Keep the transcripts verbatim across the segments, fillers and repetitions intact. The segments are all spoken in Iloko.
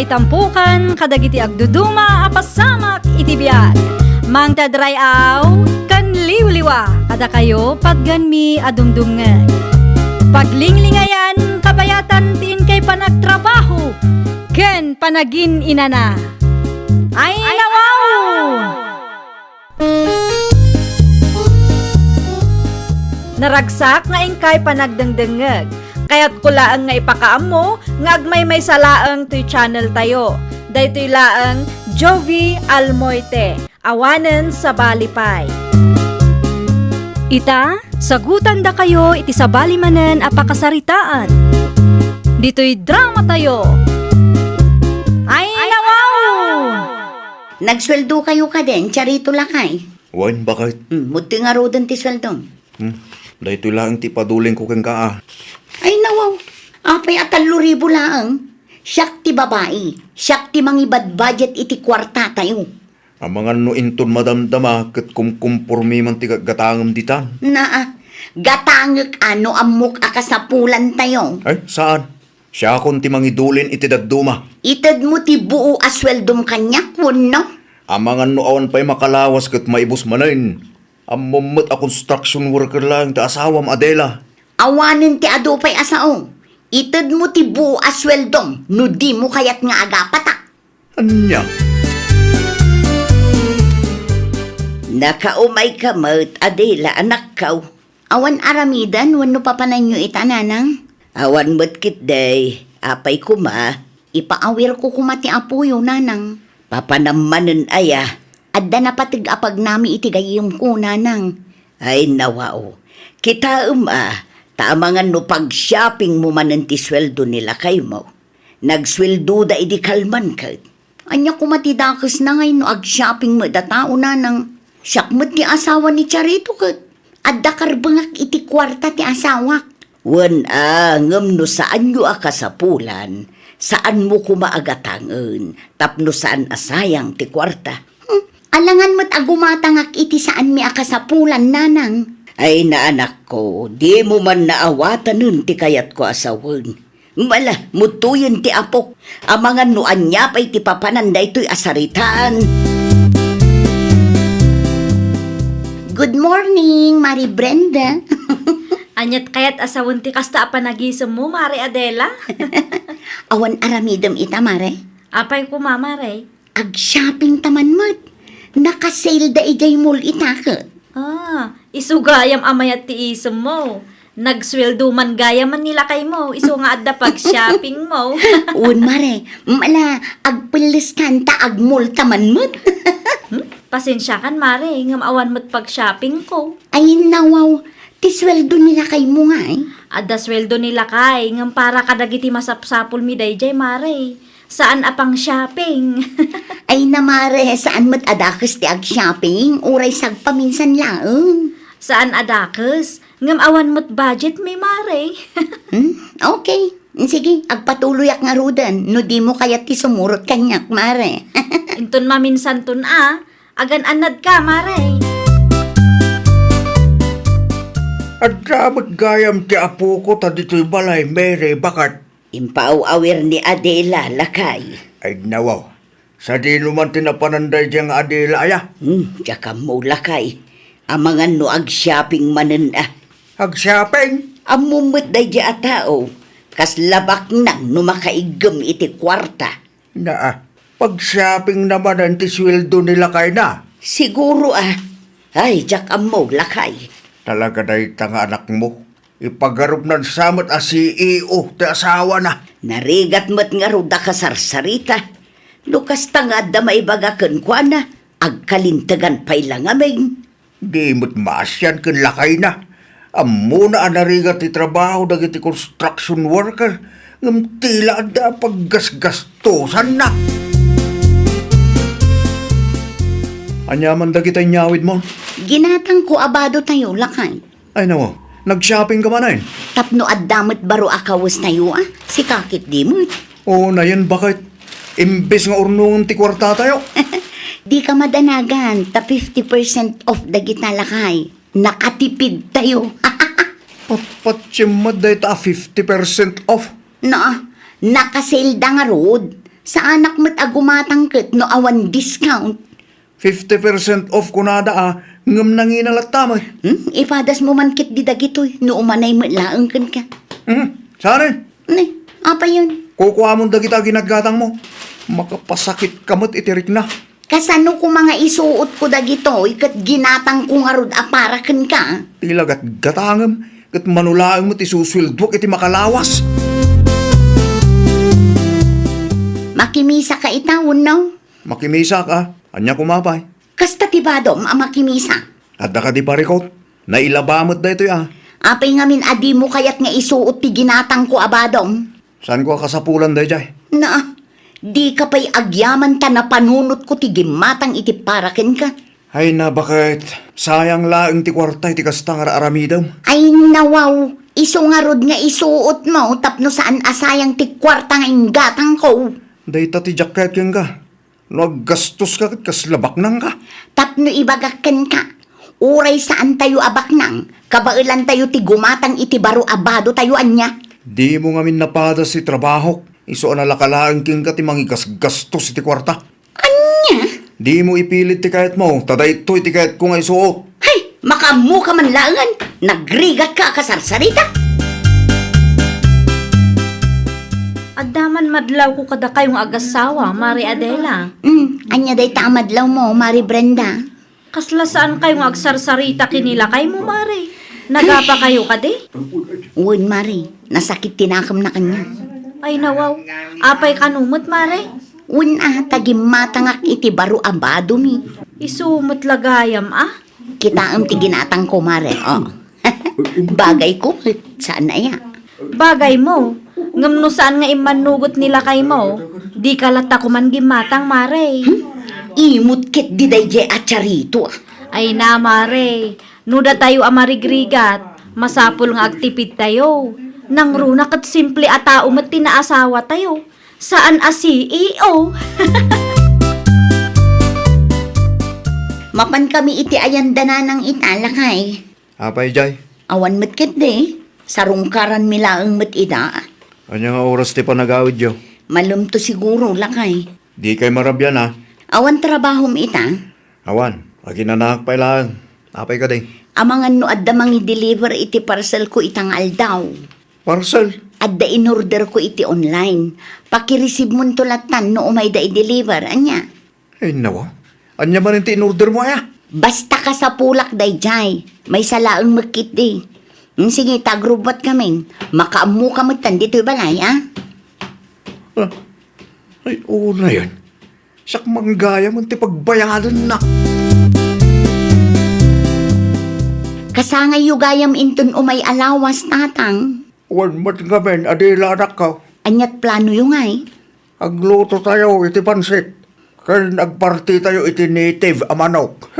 Itampukan kadagiti agduduma a pasamak iti biag. Mangted ray-aw ken liwliwa kadakayo patganmi a dumdumngeg. Paglinglingayan kabayatan ti inkay panagtrabaho ken panagin-inana. Ay, nawaw! Naragsak nga inkay panagdengdengngeg. Kayatko laeng nga ipakaammo nga agmaymaysa laeng toy channel tayo. Daytoy laeng Jovie Almoite, awanen sabali pay. Ita, sagutandakayo iti sabali manen a pakasaritaan. Ditoy drama tayo. Ay, nawaw! Nagsueldo kayo kadin, Charito lakay? Wen, bakit? Hmm, mudti ngaruden ti sueldom. Hmm, daytoy laeng ti padulingko kenka, a. Ay, nawaw. Apay a tallo ribu laeng? Siak ti babai. Siak ti mangibadbudget iti kuartatayo. Amangan no inton madamdama ket kumkumpormi man ti gatgatangem ditan. Naa, gatangek a no ammok a kasapulantayo. Ay, saan? Siakon ti mangidulin iti dadduma. Itedmo ti buo a sueldom kaniak, wenno? Amangan no awan pay makalawas ket maibus manen. Ammom met a construction worker laeng ti asawam, Adela. Awanen ti adu pay a sao. Itedmo ti buo a sueldom no dimo kayat nga agapatak. Ania? Nakaumayka met, Adela, anakko. Awan aramiden wenno papananyo ita, nanang? Awan met ketdi. Apay koma? Ipaawirko koma ti apoyo, nanang. Papanam manen aya? Adda napateg a pagnami iti gayyemko, nanang. Ay, nawaw. Kitaem a, ta amangan no pag-shoppingmo manen ti sueldo ni lakaymo. Nagsueldoda idi kalman ket. Ania koma ti dakesna ngay no ag-shopping met a tao, nanang? Siak met ti asawa ni Charito ket adda karbengak iti kuarta ti asawak. Wen a, ngem no saanyo a kasapulan, saanmo koma a gatangen tapno saan a sayang ti kuarta. Hmm, alangan met a gumatangak iti saanmi a kasapulan, nanang. Ay, naanakko, dimo man naawatanen ti kayatko a sawen. Mala, mutoyen ti apok. Amangan no ania pay ti papanan daytoy a saritaan. Good morning, Mari Brenda. Aniat kayat a sawen ti kasta a panagisemmo, Mari Adela? Awan aramidem ita, Mare? Apay koma, Mare? Ag-shopping ta man met. Naka-sale da idiay mall ita ket. Ah, isu gayam a mayat ti isemmo. Nagsueldo man gayam ni lakaymo, isu nga adda pag-shoppingmo. Wen, Mare, mala, agpelles kan ta ag-mall ta man met. Hmm? Pasensiakan, Mare, ngem awan met pag-shoppingko. Ay, nawaw, ti sueldo ni lakaymo ngay? Adda sueldo ni lakay, ngem para kadagiti masapsapulmi daydiay, Mare. Saan a pang-shopping. Ay na, Mare, saan met a dakes ti ag-shopping, uray sagpaminsan laeng. Saan a dakes, ngem awan met budgetmi, Mare. Hmm? Okay. Sige, agpatuloyak ngaruden no dimo kayat ti sumurot kaniak, Mare. Inton maminsanton a, agan-annadka, Mare. Adda met gayam ti apoko ta ditoy balay, Mary, baket. Impaaw-awir ni Adela, lakay. Ay, nawaw. Sadino man ti napanan daydiay nga Adela aya? Hmm, diak ammo, lakay. Amangan no ag-shopping manen a. Ag-shopping? Ammom met daydiay a tao. Kasla baknang no makaiggem iti kuarta. Naa, pag-shopping na manen ti sueldo ni lakayna. Siguro a. Ay, diak ammo, lakay. Talaga dayta nga anakmo? Ipagarupnan sa met a C E O ti asawana. Narigat met ngarud a kasarsarita. No kasta nga adda maibaga kenkuana, agkalintegan pay la ngamin. Di met maasian ken lakayna. Ammona a narigat ti trabaho dagiti construction worker, ngem tila adda a paggasgastosanna. Ania man dagita inyawidmo? Ginatangko a badotayo, lakay. Ay, nawaw. Nag-shopping ka manen? Tapno adda met baro a kawestayo, a? Sika ketdi met. Oo, nayen, baket. Imbes nga urnongen ti kuartatayo. Dika madanagan, ta fifty percent off dagita, lakay. Nakatipidtayo. Patpatiem met dayta a fifty percent off. Naa, naka-sale da ngarud. Saanak met a gumatang ket no awan discount. Fifty percent off kunada a, ngem nangina latta met. Hmm, ipadasmo man ketdi dagitoy, no umanay met laeng kenka. Hmm, saan? Ne, apayon? Kukuamon dagita a ginatgatangmo. Makapasakitka met iti rikna. Kasano koma nga isuotko dagitoy ket ginatangko ngarud a para kenka? Ti lagatgatangem, ket mano laeng met ti susueldoak iti makalawas. Makimisaka ita, wenno? Makimisaka. Ania koma pay? Kasta ti badom a makimisa. Adda kadi parikut? Nailaba met daytoy a. Apay ngamin a dimo kayat nga isuot ti ginatangko a badom? Saanko a kasapulan daydiay? Na, dika pay agyaman ta napanunotko ti gimmatang iti para kenka. Ay na, baket sayang laeng ti kuarta iti kasta nga ar-aramidem. Ay nawaw, isu ngarud nga isuotmo tapno saan a sayang ti kuarta nga inggatangko. Dayta ti diak kayat kenka. No aggastoska ket kasla baknangka. Tapno ibagak kenka, uray saantayo a baknang, kabaelantayo ti gumatang iti baro a badotayo, ania? Dimo ngamin napadas ti trabahok, isu a nalaka laeng kenka ti mangigasgastos iti kuarta. Ania? Dimo ipilit ti kayatmo, ta daytoy ti kayatko nga isuot. Hay, makaammoka man laengen, nagrigatka a kasarsarita. Adda man madlawko kadakayo nga agassawa, Mare Adela. Hmm, ania dayta a madlawmo, Mare Brenda? Kasla saankayo nga agsarsarita ken ni lakaymo, Mare? Nagapakayo kadi? Wen, Mare. Nasakit ti nakemna kaniak. Ay, nawaw. Apay kano met, Mare? Wen a, ta gimmatangak iti baro a badomi. Isu met la gayam, a? Kitaem ti ginatangko, Mare. Oh. Bagayko met, saan aya? Bagaymo. Ngem no saan nga immannugot ni lakaymo, dika latta koman gimmatang, Mare. Hmm? Imot ketdi daydiay a charito, a. Ay na, Mare. No datayo a marigrigat, masapul nga agtipidtayo. Nangruna ket simple a tao met ti naasawatayo. Saan a C E O. Mapankami iti ayan da nanang ita, lakay. Apay, Jay? Awan met ketdi. Sarungkaranmi laeng met ida. Ania nga oras ti panagawidyo? Malumto siguro, lakay. Dikay marabian, a. Awan trabahom ita? Awan. Aginanaak pay laeng. Apay kadi? Amangan no adda mangi-deliver iti parcelko ita nga aldaw. Parcel? Adda inorderko iti online. Pakireceivemonto lattan no umayda i-deliver. Ania? Ay, nawa. Ania manen ti inordermo, aya? Basta kasapulak daydiay. Maysa laeng met ketdi. Hmm, sige, ta agrubbuatkamin. Makaammoka metten ditoy balay, a? Ah. Ay, unayen. Siak man gayam ti pagbayadenna. Kasangayyo gayam inton umay a lawas, Tatang. Wen met ngamin a dila, anakko. Aniat planoyo ngay? Aglutotayo iti pansit, ken agpartitayo iti native a manok.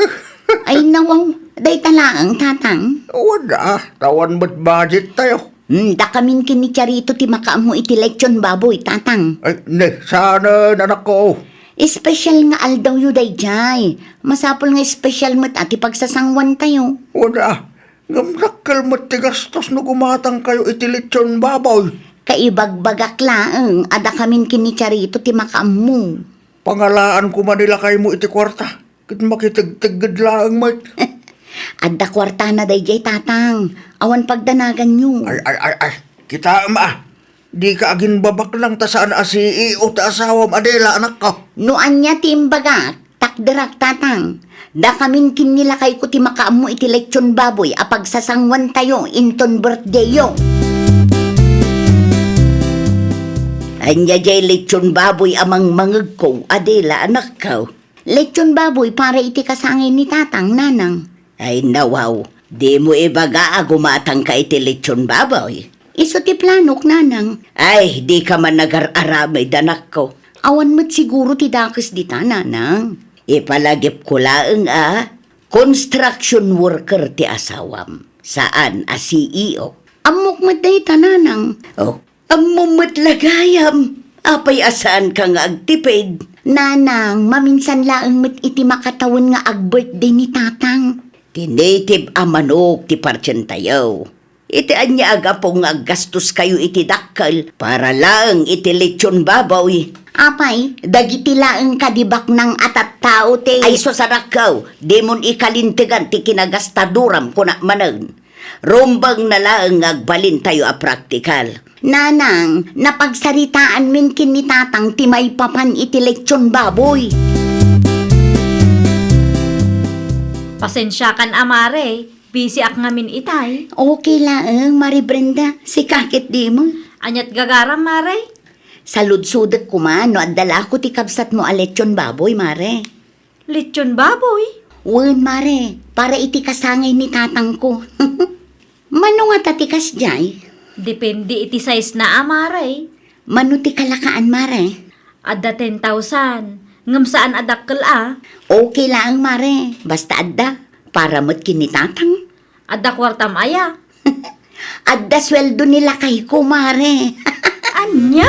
Ay, nawaw, dayta laeng, Tatang. Wen a, ta awan met budgettayo. Hmm, dakamin ken ni Charito ti makaammo iti lechon baboy, Tatang. Ay, ne, saanen, anakko. Espesyal nga aldawyo daydiay. Masapul nga espesyal met a ti pagsasanguantayo. Wen a, ngem dakkel met ti gastos no gumatangkayo iti lechon baboy. Kaibagbagak laeng a dakamin ken ni Charito ti makaammo. Pangalaan koma ni lakaymo iti kuarta, ket makitegtegged laeng met. Adda kuartana daydiay, Tatang. Awan pagdanaganyo. Ay, ay, ay, ay. Kitaem a. Dika aginbabaknang ta saan a C E O ti asawam, Adela, anakko. No ania ti imbagak, takderak, Tatang. Dakamin ken ni lakayko ti makaammo iti lechon baboy a pagsasanguantayo inton birthdayyo. Ania jay lechon baboy a mangmangegko, Adela, anakko? Lechon baboy para iti kasangay ni Tatang, Nanang. Ay, nawaw, dimo ibaga a gumatangka iti lechon baboy? Isu ti planok, Nanang. Ay, dika man agar-aramid, anakko. Awan met siguro ti dakes dita, Nanang. Ipalagipko laeng a construction worker ti asawam, saan a C E O. Ammok met dayta, Nanang. Oh, Ammom met la gayam, apay a saanka nga agtipid? Nanang, maminsan laeng met iti makatawen nga ag-birthday ni Tatang. Ti native a manok ti partientayo. Iti ania a gapu nga aggastoskayo iti dakkel para laeng iti lechon baboy? Apay, dagiti laeng kadi baknang a tattao ti Ay, sus, anakko, dimon ikalintegan ti kinagastaduram, kunak manen. Rumbeng na laeng nga agbalintayo a praktikal. Nanang, napagsaritaanmin ken ni Tatang ti maipapan iti lechon baboy. Pasensiakan a, Mare. Busy ak ngamin itay. Okay laeng, Mare Brenda. Sika ket dimo. Aniat gagaram, Mare? Saludsodek koma no adda la ko ti kabsatmo a lechon baboy, Mare. Lechon baboy? Wen, Mare, para iti kasangay ni tatangko. Mano ngata ti kasdiay? Depende iti size na a, Mare. Mano ti kalakaan, Mare? Adda ten thousand, ngem saan a dakkel a. Okay laeng, Mare, basta adda. Para met ken ni Tatang. Adda kuartam aya? Adda sueldo ni lakayko, Mare. Ania?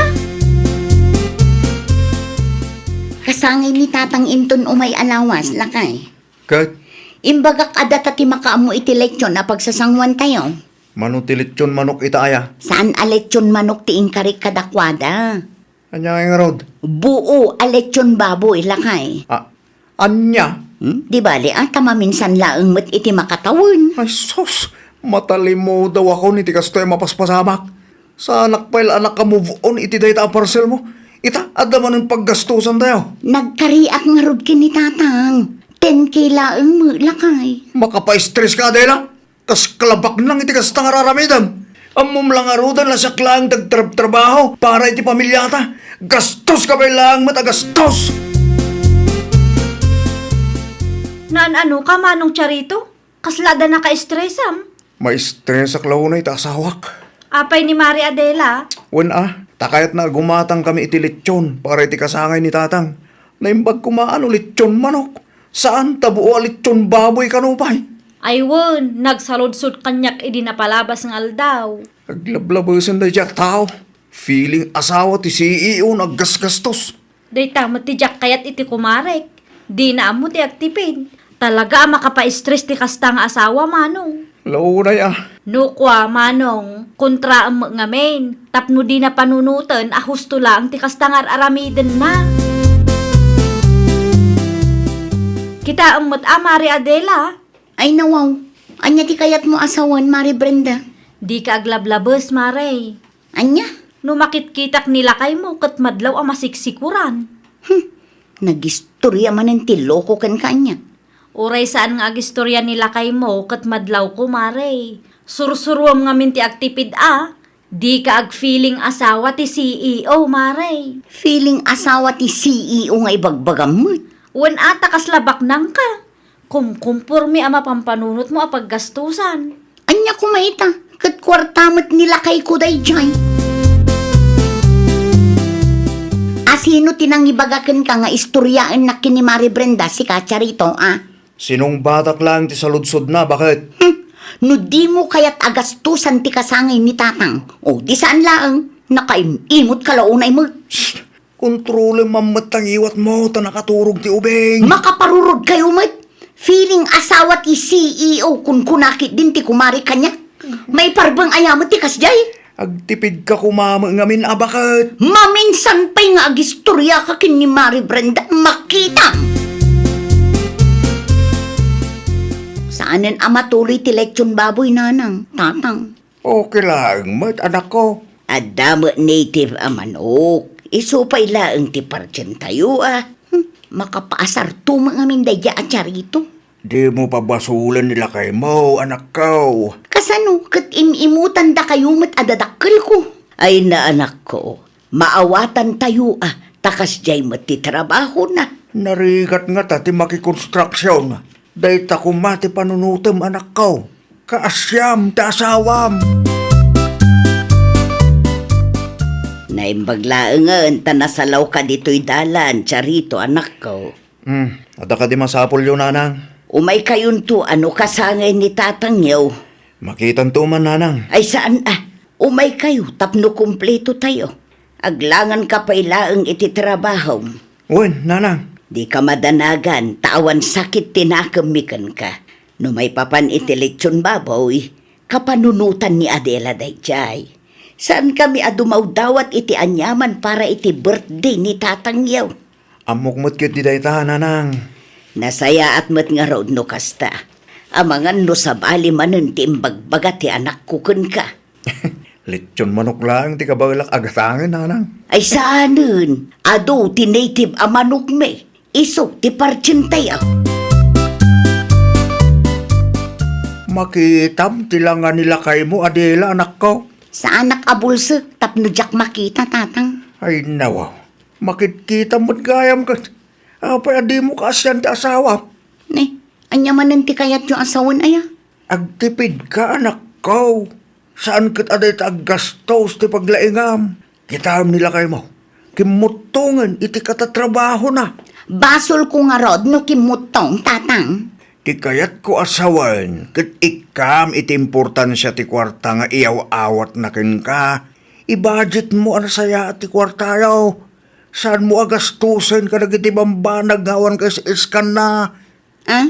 Kasangay ni Tatang inton umay a lawas, lakay. Ket? Imbagak a data ti makaammo iti lechon a pagsasanguantayo. Mano ti lechon manok ita aya? Saan a lechon manok ti inkarik kadakuada? Ania ngay ngarud? Buo a lechon baboy, lakay. A, ania? Hmm? Di bale, a, ta maminsan laeng met iti makatawen. Ay sus, matalimudaw ako iti kastoy a mapaspasamak. Saanak pay la a naka-move on iti dayta a parcel mo. Ita, adda manen paggastusantayo. Nagkariak ngarud ken ni Tatang. Ten K laeng met, lakay. Makapa-stress ka, Adela. Kas kalabaknang iti kasta nga aramidem. Ammom la ngaruden a siak laeng ti agtrabtrabaho para iti pamiliata. Gastos ka pay laeng met a gastos! Naan-ano ka, Manong Charito? Kasla adda naka-stressam? Ma-stressak la unay ta asawak. Apay ni Mari Adela? Wen a, ta kayatna a gumatangkami iti lechon para iti kasangay ni Tatang. Naimbag koma a no lechon manok. Saan ta buo a lechon baboy kano pay? Ay wen, nagsaludsod kaniak idi napalabas nga aldaw. Aglablabesen daydiay a tao. Feeling asawa ti C E O nga aggasgastos. Dayta met ti diak kayat iti kumarek. Dina ammo ti agtipid. Talaga a makapa-stress ti kasta nga asawa, Manong. Launay a. No kua, Manong, kontraem met ngamin, tapno dina panunoten a husto laeng ti kasta nga ar-aramidenna. Kitaem met a, Mari Adela. Ay, nawaw. Ania ti kayatmo a sawen, Mari Brenda? Dika aglablabes, Mare. Ania? No makitkitak ni lakaymo ket madlaw a masiksikuran. Hmm. Nagistorya manen ti loko kenka ania? Uray saan nga agistorya ni lakaymo ket madlawko, Mare. Sursuruem ngamin ti agtipid a. Dika agfeeling asawa ti C E O, Mare. Feeling asawa ti C E O nga ibagbagam met. Wen a ta kasla baknangka. Kumkumpormi a mapampanunotmo a paggastusan. Ania koma ita? Ket kuarta met ni lakayko daydiay. A, sino ti nangibaga kenka nga istoryaennak ken ni Mari Brenda, sika, Charito, a? Sinungbatak laeng ti saludsodna, baket? Hmm. No dimo kayat a gastusan ti kasangay ni Tatang, o, di saan laeng, nakaim-imot ka la unay met. Shh! Kontrolem man met ta ngiwatmo ta nakaturog ti ubing. Makaparurod kayo met. Feeling asawa ti C E O, kunkuna ketdin ti kumare kaniak. Maiparbeng aya met ti kasdiay? Agtipidka koma met ngamin a baket. Maminsan pay nga agistoryaka ken ni Mari Brenda, makitam! Saanen a matuloy ti lechon baboy, Nanang, Tatang. Okay laeng met, anakko. Adda met native a manok. Isu pay laeng ti partientayo, a. Hmm, makapaasarto met ngamin daydiay a Charito. Dimo pabasolen ni lakaymo, anakko. Kasano ket im-imutandakayo met a dadakkelko? Ay na, anakko, maawatantayo a ta kasdiay met ti trabahona. Narigat ngata ti makikonstruksion. Dayta koma ti panunotem, anakko. Kaasiam ti asawam. Naimbag laengen ta nasalawka ditoy dalan, Charito, anakko. Hmm, adda kadi masapulyo, Nanang? Umaykayonto a no kasangay ni tatangyo. Makitanto man, Nanang. Ay, saan a. Umaykayo tapno kumpletotayo. Aglanganka pay laeng iti trabahom. Wen, Nanang. Dika madanagan ta awan sakit ti nakemmi kenka. No maipapan iti lechon baboy, kapanunotan ni Adela daydiay. Saankami a dumawdawat iti aniaman para iti birthday ni tatangyo. Ammok met ketdi dayta, nanang. Nasayaat met ngarud no kasta. Amangan no sabali manen ti imbagbaga ti anakko kenka. Lechon manok laeng ti kabaelak a gatangen, nanang. Ay saanen, adu ti native a manokmi. Isu ti partsentayo. Makitam ti langa ni lakaymo, Adela, anakko. Saanak a bulsek tapno diak makita, tatang. Ay, nawaw. Makitkitam met gayam ket. Apay a dimo kaasian ti asawa? Ne, ania manen ti kayatyo a sawen aya? Agtipidka, anakko. Saan ket a dayta aggastos ti paglaingam. Kitaem ni lakaymo. Kimmuttongen iti katatrabahona. Basolko ngarud no kimmuttong, tatang. Ti kayatko a sawen, ket ikkam iti importansia ti kuarta nga iyaw-awatna kenka. Ibudgetmo a nasayaat ti kuartayo. Saanmo a gastosen kadagiti bambanag nga awan kaisiskanna. Ah?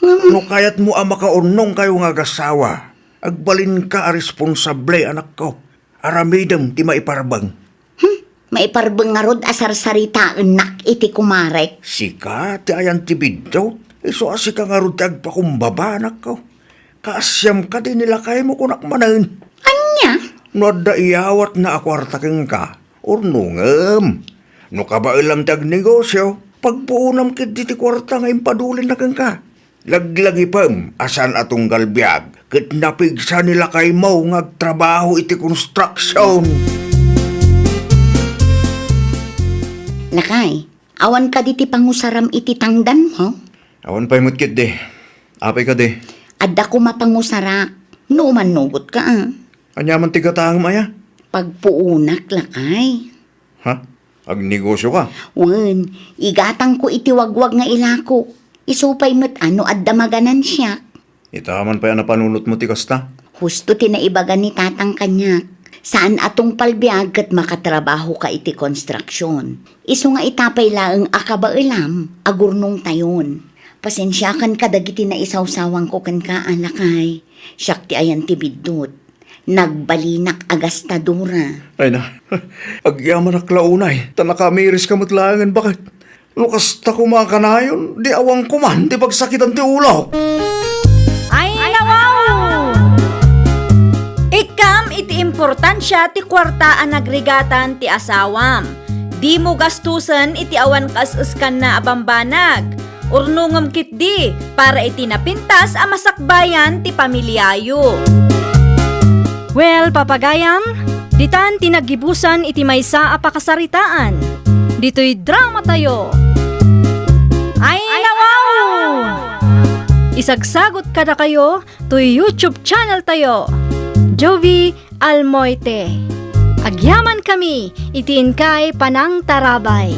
Ngem no kayatmo a makaurnongkayo nga agasawa, agbalinka a responsable, anakko. Aramidem ti maiparbeng. Hmm? Maiparbeng ngarud a sarsaritaennak iti kumarek? Sika ti ayan ti biddut, isu a sika ngarud ti agpakumbaba, anakko. Kaasiam kadi ni lakaymo, kunak manen. Ania? No adda iyawatna a kuarta kenka, urnongem. No kabaelam ti agnegosio, pagpuonam ketdi ti kuarta nga impadulinna kenka. Laglagipem a saan a tunggal biag ket napigsa ni lakaymo nga agtrabaho iti construction. Lakay, awan kadi ti pangusaram iti tangdanmo? Awan pay met ketdi. Apay kadi? Adda koma pangusarak. No umannugotka, a. Ania man ti gatangem aya? Pagpuonak, lakay. Ha? Agnegosioka? Wen, igatangko iti wagwag nga ilakok. Isu pay met a no adda maganansiak. Ita man pay a napanunotmo ti kasta? Husto ti naibaga ni tatang kaniak. Saan a tungpal biag ket makatrabahoka iti construction. Isu nga ita pay laeng a kabaelam, agurnongtayon. Pasensiakan kadagiti naisawsawangko kenka, a lakay. Siak ti ayan ti biddut. Nagbalinak a gastadora. Ay na, agyamanak la unay, ta nakaamiriska met laengen baket. No kasta koma a kanayon, di awan koman ti pagsakitan ti ulok. Ay, nawaw! Ikkam iti importansia ti kuarta a nagrigatan ti asawam. Dimo gastusen iti awan kaes-eskanna a bambanag. Urnongem ketdi para iti napintas a masakbayan ti pamiliayo. Well, papagayam, ditan ti naggibusan iti maysa a pakasaritaan. Ditoy dramatayo. Ay, nawaw! Isagsagot kadakayo toy YouTube channel tayo, Jovie Almoite. Agyamankami iti inkay panangtarabay.